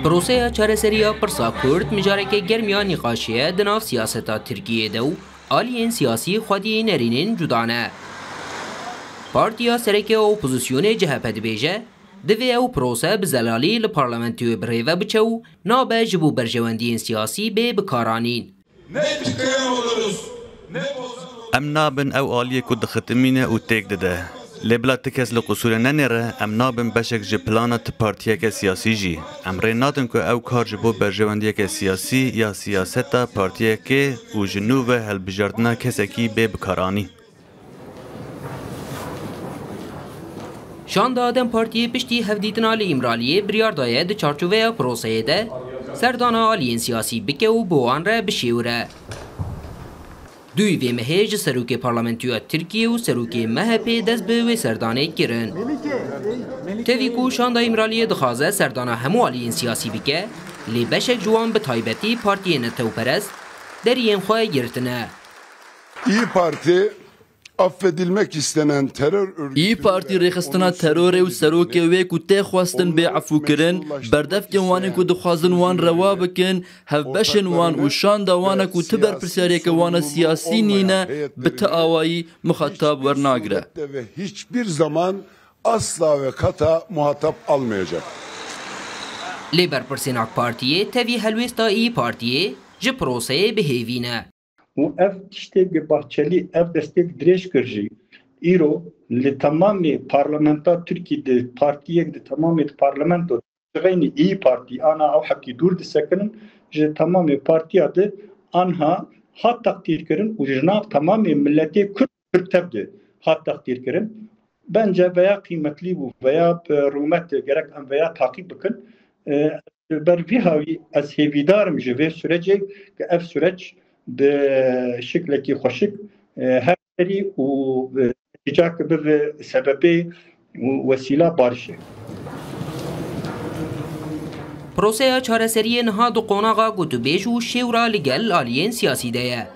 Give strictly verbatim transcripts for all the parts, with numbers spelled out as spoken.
Proseya çareseriya pirsa Kurd mijareke germ ya nîqaşê ye di nav siyaseta Tirkiyê de û aliyên siyasî xwedî nerînên cuda ne. Partiya sereke opozisyonê C H P dibêje, divê ew prose bi zelalî li parlamentoyê bi rê ve biçe û nabe ji bo berjewendiyên siyasî bê bikaranîn. Ne tıkayan oluruz, ne bozan oluruz. Em nabin ew aliyê ku dixitimîne û têk dide. Lê bila ti kes li qusûrê nenêre, em nabin beşek ji plana ti partiyeke siyasî jî. Em rê nadin ku ew kar ji bo berjewendiyeke siyasî ya siyaseta partiyekê û ji nû ve hilbijardina kesekî bê bikaranîn. Şanda DEM Partiyê piştî hevdîtina li Îmraliyê biryar daye di çarçoveya proseyê de serdana aliyên siyasî bike û bi wan re bişêwire. Duyî vê mehê ji serokê parlamentoya Tirkiyê û serokê M H P dest bi wê serdanê kirin. Tevî ku şanda Îmraliyê dixwaze serdana hemû aliyên siyasî bike, lê beşek ji wan bi taybetî partiyên netewperest deriyên xwe girtine. İYİ Parti affedilmek istenen terör örgütü İYİ Partî rêxistina terorê û serokê wê ku tê xwestin bê efûkirin, berdevkên wan ê ku dixwazin wan rewa bikin, hevbeşên wan û şanda wan e ku ti berpirsyariyeke wana siyasî nîne, bi ti awayî muxatab wernagire. Ve hiçbir zaman asla ve kata muhatap almayacak. Lê berpirsên AK Partiyê tevî helwêsta İYİ Partiyê ji proseyê bi hêvî ne. Û ev tiştê bi Bahçelî ev destpêk dirêj kir jî, îro li temamê parlamenta Tirkî di partiyek di temamê di parlamento, ji xeynî İYİ Partî ana ew heptî dûr disekinin, ji temamê partiya di anha hat teqdîrkirin û ji nav temamê miletê Kurd, Kurd tev di hat teqdîrkirin. Bence veya qîmetlî bû, veya bi rûmet gerek em veya taqîb bikin. E, Ber vî hawî ez hêvîdar im ji vê sürecê, ke ev süreç bi şiklekî xweşik, e, her serî û, e, netîcak bibe sebebê û wesîla barişê. Proseya çareseriyê niha di qonaxa gotûbêj û şêwra li gel aliyên siyasî de ye.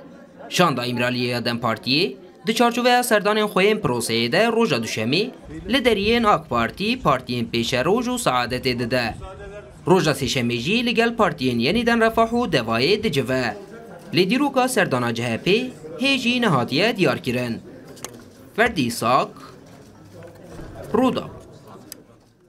Şanda Îmraliyê ya DEM Partiyê di çarçoveya serdanên xwe yên proseyê de roja Duşemê li deriyên AK Partî, partiyên pêşeroj û Saadetê dide. Roja Sêşemê jî li gel partiyên Yenîden Refah û Devayê dicive. Lê dîroka serdana C H P hê jî nehatiye diyarkirin. Ferdî Sak, Rûdawê.